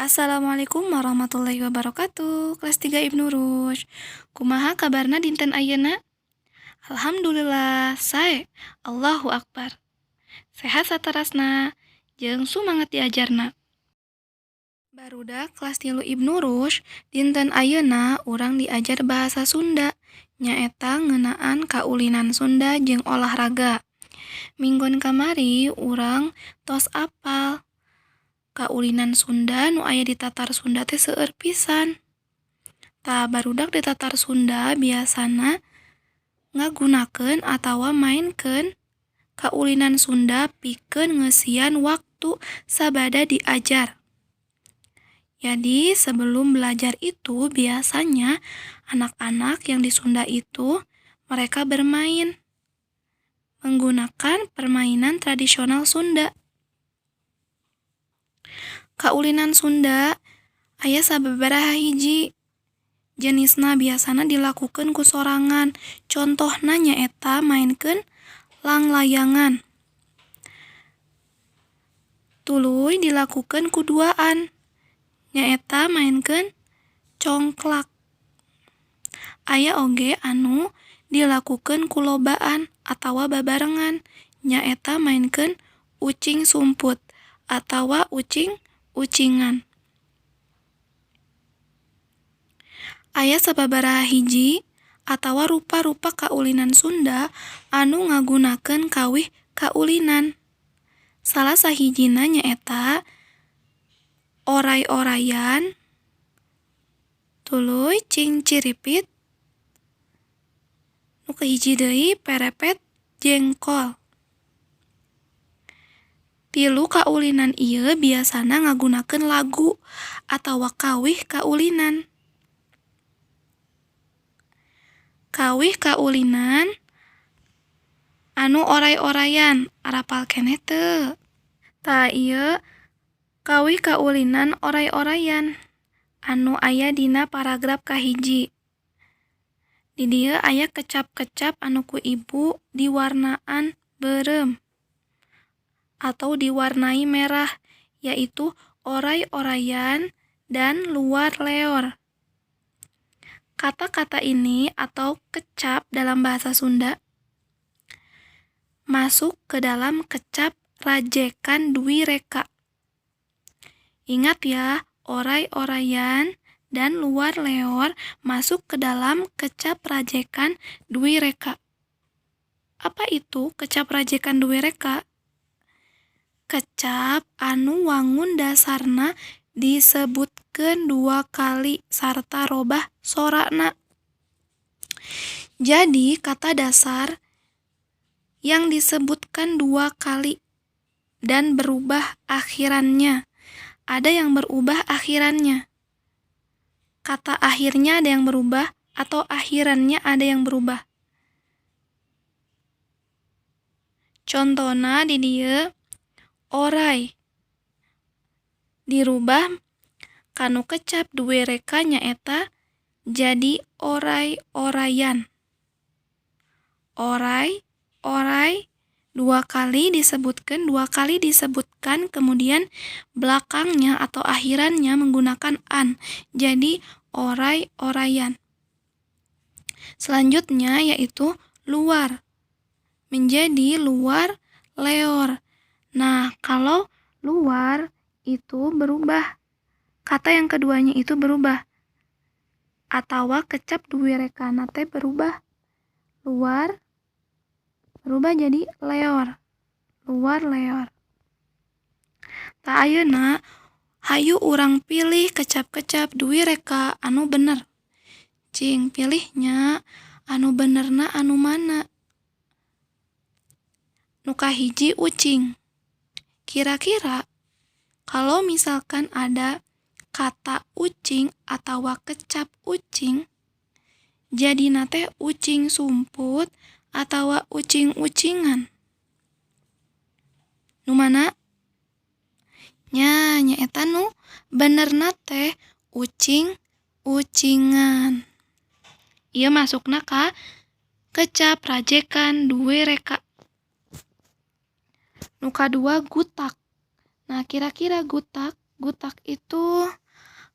Assalamualaikum warahmatullahi wabarakatuh. Kelas 3 Ibnu Rushd. Kumaha kabarna dinten ayeuna? Alhamdulillah, sae. Allahu Akbar. Sehat saterasna, jeung sumanget diajarna. Barudak kelas 3 Ibnu Rushd, dinten ayeuna urang diajar bahasa Sunda, nyaeta ngeunaan kaulinan Sunda jeung olahraga. Minggon kamari urang tos apal kaulinan Sunda nu aya di Tatar Sunda teh seueur pisan. Tah, barudak di Tatar Sunda biasana ngagunakeun atawa maenkeun kaulinan Sunda pikeun ngeusian waktu sabada diajar. Jadi sebelum belajar itu biasanya anak-anak yang di Sunda itu mereka bermain menggunakan permainan tradisional Sunda. Kaulinan Sunda aya sababaraha hiji. Jenisna biasana dilakukeun ku sorangan. Contohna nyaeta maenkeun langlayangan. Tuluy dilakukeun ku duaan, nyaeta maenkeun congklak. Aya oge anu dilakukeun ku lobaan atawa babarengan, nyaeta maenkeun ucing sumput atawa ucing-ucingan. Aya sababaraha hiji atawa rupa-rupa kaulinan Sunda anu ngagunakeun kawih kaulinan. Salah sahijina nyaeta oray-orayan, tuluy cingciripit, nu kahiji deui perepet jengkol. Tilu kaulinan ieu biasana ngagunakeun lagu atawa kawih kaulinan. Kawih kaulinan anu oray-orayan arapal keneh teu? Tah, ieu kawih kaulinan oray-orayan anu aya dina paragraf kahiji. Di dieu aya kecap-kecap anu ku ibu diwarnaan beureum atau diwarnai merah, yaitu oray-orayan dan luar leor. Kata-kata ini atau kecap dalam bahasa Sunda masuk ke dalam kecap rajekan dwi reka. Ingat ya, oray-orayan dan luar leor masuk ke dalam kecap rajekan dwi reka. Apa itu kecap rajekan dwi reka? Kecap anu wangun dasarna disebutkeun dua kali sarta robah sorana. Jadi kata dasar yang disebutkan dua kali dan berubah akhirannya. Ada yang berubah akhirannya. Kata akhirnya ada yang berubah atau akhirannya ada yang berubah. Contohna di dieu oray dirubah kanu kecap dua reka nyaeta jadi oray-orayan. Oray, oray dua kali disebutkan, kemudian belakangnya atau akhirannya menggunakan an. Jadi oray-orayan. Selanjutnya yaitu luar. Menjadi luar leor. Nah, kalau luar itu berubah. Kata yang keduanya itu berubah. Atawa kecap dua rekana teh berubah. Luar berubah jadi leor. Luar leor. Tah ayeuna hayu urang pilih kecap-kecap dwi reka anu bener. Cing pilihnya anu benerna anu mana? Nu kahiji ucing. Kira-kira kalau misalkan ada kata ucing atawa kecap ucing, jadina teh ucing sumput atawa ucing-ucingan. Nu mana? Nya, nyaeta nu benerna teh ucing-ucingan. Ieu masukna ka kecap rajekan dua reka. Nu kadua gutak. Nah, kira-kira gutak Gutak itu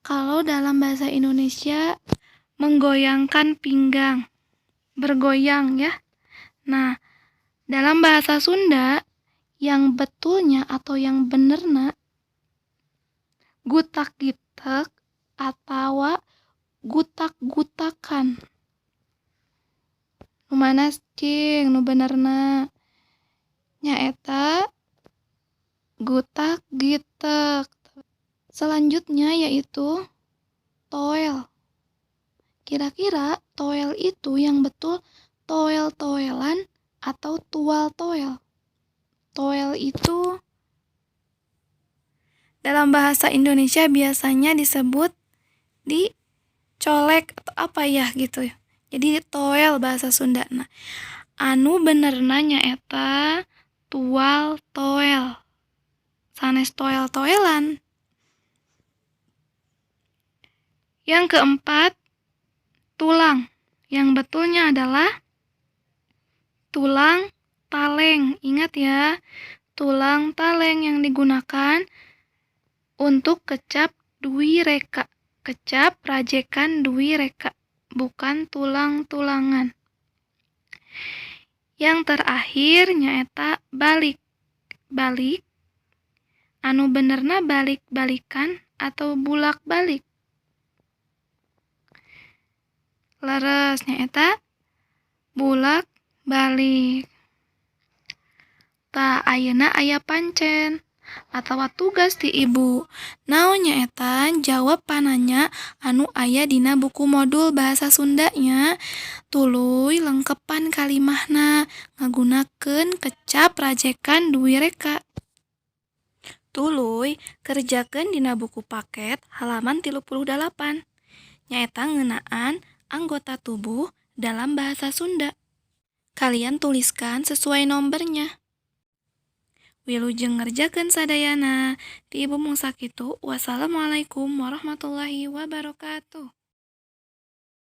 kalau dalam bahasa Indonesia menggoyangkan pinggang, bergoyang ya. Nah, dalam bahasa Sunda yang betulnya atau yang benerna gutak gitek atawa gutak-gutakan. Nu mana cing nu benerna? Nyaeta gutak gitek. Selanjutnya yaitu toel. Kira-kira toel itu yang betul toel-toelan atau tual-toel? Toel itu dalam bahasa Indonesia biasanya disebut dicolek atau apa ya gitu. Jadi toel bahasa Sunda. Nah, anu benerna nyaeta tual toel. Sanes toel-toelan. Yang keempat, tulang. Yang betulnya adalah tulang taleng. Ingat ya, tulang taleng yang digunakan untuk kecap dwi reka. Kecap rajekan dwi reka, bukan tulang-tulangan. Yang terakhir nyaeta balik. Balik anu benerna balik-balikan atau bulak-balik. Leres nyaeta bulak-balik. Tah ayeuna aya pancen atawa tugas ti ibu. Naon nyaeta jawab pananya anu aya dina buku modul bahasa Sundanya. Tuluy lengkepan kalimahna ngagunakeun kecap rajekan dwi reka. Tuluy kerjakeun dina buku paket halaman 38. Nyaeta ngeunaan anggota tubuh dalam bahasa Sunda. Kalian tuliskan sesuai nomornya. Wilujeng ngerjakeun sadayana. Ti ibu mung sakitu. Wassalamualaikum warahmatullahi wabarakatuh.